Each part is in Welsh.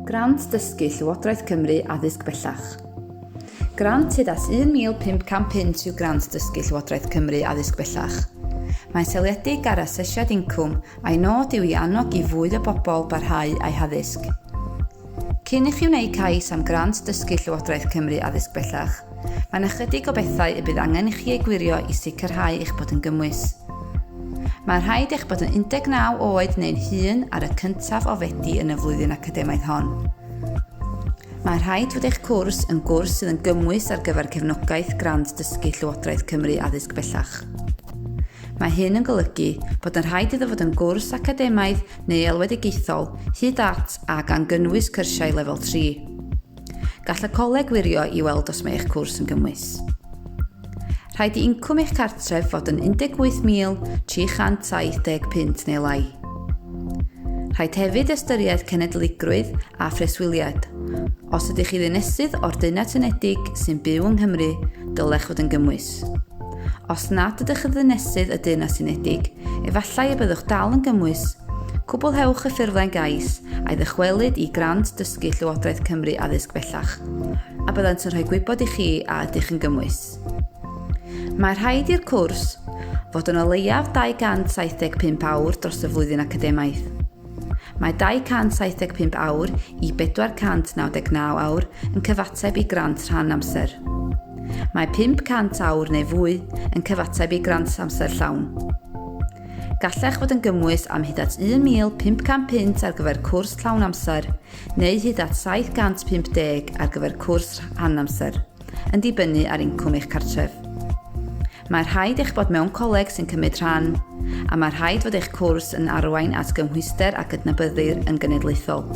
Grant Dysgu Llywodraeth Cymru Addysg Bellach. Grant hyd at 1,500 punt yw Grant Dysgu Llywodraeth Cymru Addysg Bellach. Mae'n seiliedig ar asesiad incwm a'i nod yw i annog i fwy o bobl barhau â'u haddysg. Cyn i chi wneud cais am Grant Dysgu Llywodraeth Cymru Addysg Bellach, mae'n ychydig o bethau y bydd angen i chi eu gwirio i sicrhau eich bod yn gymwys. Mae'n rhaid eich bod yn 19 oed neu'n hŷn ar y cyntaf o Fedi yn y flwyddyn academaidd hon. Mae'n rhaid fod eich cwrs yn gwrs sydd yn gymwys ar gyfer cefnogaeth Grant Dysgu Llywodraeth Cymru Addysg Bellach. Mae hyn yn golygu bod yn rhaid iddo fod yn gwrs academaidd neu alwedigaethol hyd at a gan gynnwys cyrsiau lefel 3. Gall y coleg wirio i weld os mae eich cwrs yn gymwys. Rhaid i incwm eich cartref fod yn 18,370 punt neu lai. Rhaid hefyd ystyried cenedligrwydd a phreswyliad. Os ydych chi ddinesydd o'r Deyrnas Unedig sy'n byw yng Nghymru, dylech fod yn gymwys. Os nad ydych yn ddinesydd y Deyrnas Unedig, efallai y byddwch dal yn gymwys. Cwblhewch y ffurflen gais a'i ddychwelyd i Grant Dysgu Llywodraeth Cymru Addysg Bellach, a byddant yn rhoi gwybod i chi a ydych yn gymwys. Mae rhaid i'r cwrs fod yn o leiaf 275 awr dros y flwyddyn academaidd. Mae 275 awr i 499 awr yn cyfateb i grant rhan amser. Mae 500 awr neu fwy yn cyfateb i grant amser llawn. Gallech fod yn gymwys am hyd at 1,500 punt ar gyfer cwrs llawn amser neu hyd at 750 ar gyfer cwrs rhan amser, yn dibynnu ar incwm eich cartref. Mae rhaid eich bod mewn coleg sy'n cymryd rhan, a mae rhaid fod eich cwrs yn arwain at gymhwyster a gydnabyddir yn genedlaethol.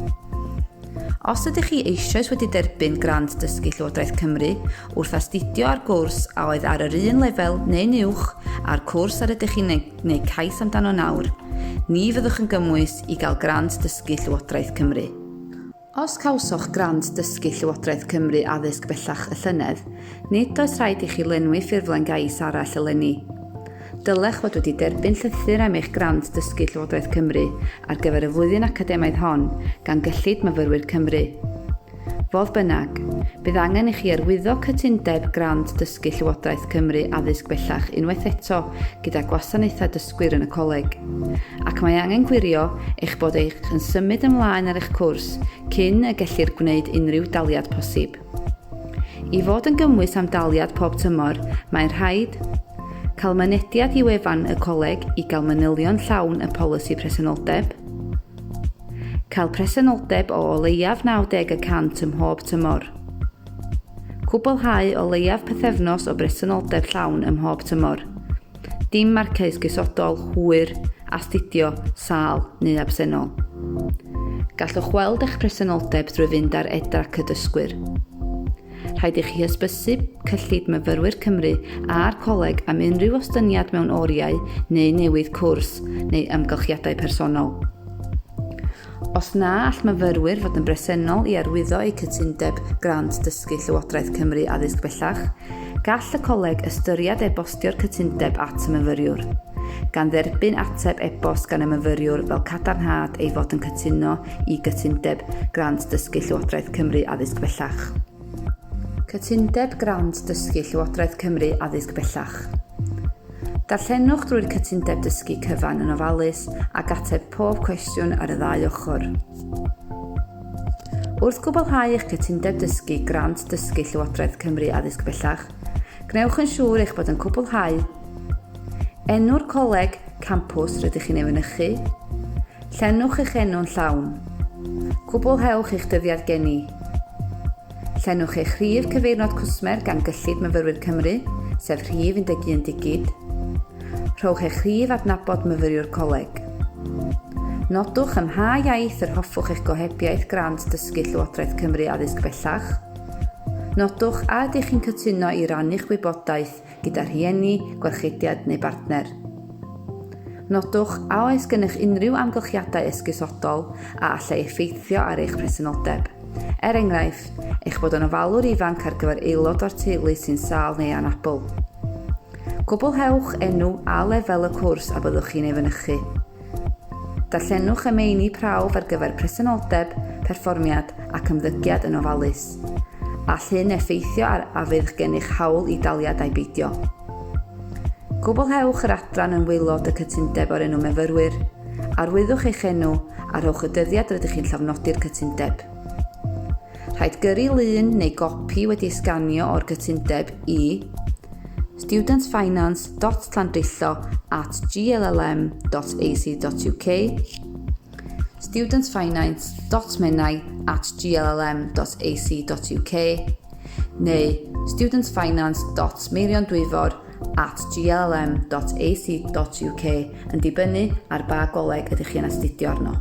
Os ydych chi eisoes wedi derbyn Grant Dysgu Llywodraeth Cymru wrth astudio ar gwrs a oedd ar yr un lefel neu'n uwch â'r cwrs yr ydych chi'n ei gwneud cais amdano nawr, ni fyddwch yn gymwys i gael Grant Dysgu Llywodraeth Cymru. Os cawsoch Grant Dysgu Llywodraeth Cymru Addysg Bellach y llynedd, nid oes rhaid i chi lenwi ffurflen gais arall eleni. Dylech fod wedi derbyn llythyr am eich Grant Dysgu Llywodraeth Cymru ar gyfer y flwyddyn academaidd hon gan Gyllid Myfyrwyr Cymru. Fodd bynnag, bydd angen i chi arwyddo cytundeb Grant Dysgu Llywodraeth Cymru Addysg Bellach unwaith eto gyda Gwasanaethau Dysgwyr yn y Coleg, ac mae angen gwirio eich bod eich yn symud ymlaen ar eich cwrs cyn y gellir gwneud unrhyw daliad posib. I fod yn gymwys am daliad pob tymor, mae'n rhaid cael mynediad i wefan y coleg i gael manylion llawn y polisi presenoldeb, Cael presenoldeb o o leiaf 90 y cant ym mhob tymor. Cwblhau o leiaf pythefnos o bresenoldeb llawn ym mhob tymor. Dim marciau esgusodol, hwyr, astudio, sâl neu absennol. Gallwch weld eich presenoldeb drwy fynd ar e-drac y dysgwyr. Rhaid i chi hysbysu Cyllid Myfyrwyr Cymru a'r Coleg am unrhyw ostyngiad mewn oriau neu newid cwrs neu amgylchiadau personol. Os na all myfyrwyr fod yn bresennol i arwyddo eu cytundeb Grant Dysgu Llywodraeth Cymru Addysg Bellach, gall y Coleg ystyried e-bostio'r cytundeb at y myfyriwr, gan dderbyn ateb e-bost gan y myfyriwr fel cadarnhad ei fod yn cytuno i Gytundeb Grant Dysgu Llywodraeth Cymru Addysg Bellach. Cytundeb Grant Dysgu Llywodraeth Cymru Addysg Bellach. Darllenwch drwy'r cytundeb dysgu cyfan yn ofalus ac ateb pob cwestiwn ar y ddau ochr. Wrth gwblhau eich cytundeb dysgu Grant Dysgu Llywodraeth Cymru Addysg Bellach, gwnewch yn siŵr eich bod yn cwblhau enw'r coleg, campws rydych chi'n ei fynychu, Llenwch eich enw'n llawn. Cwblhewch eich dyddiad geni. Llenwch eich rhif cyfeirnod cwsmer gan Gyllid Myfyrwyr Cymru, sef rhif 11 digid. Rhowch eich rhif adnabod myfyriwr coleg. Nodwch ym mha iaith yr hoffwch eich gohebiaeth Grant Dysgu Llywodraeth Cymru Addysg Bellach. Nodwch a ydych chi'n cytuno i rannu'ch gwybodaeth gyda rhieni, gwarcheidiad neu bartner. Nodwch a oes gennych unrhyw amgylchiadau esgusodol a allai effeithio ar eich presenoldeb. Er enghraifft, eich bod yn ofalwr ifanc ar gyfer aelod o'r teulu sy'n sâl neu anabl. Cwblhewch enw a lefel y cwrs a byddwch chi'n ei fynychu. Darllenwch y meini prawf ar gyfer presenoldeb, perfformiad ac ymddygiad yn ofalus. All hyn effeithio ar a fydd gennych hawl i daliad ai beidio. Cwblhewch yr adran yn waelod y cytundeb o'r enw Myfyrwyr, arwyddwch eich enw a rhowch y dyddiad rydych chi'n llofnodi'r cytundeb. Rhaid gyrru lun neu gopi wedi ei sganio o'r cytundeb i studentfinance.llandrillo at gllm.ac.uk studentfinance.menai at gllm.ac.uk neu studentfinance.meiriondwyfor at gllm.ac.uk yn dibynnu ar ba goleg ydych chi'n astudio arno.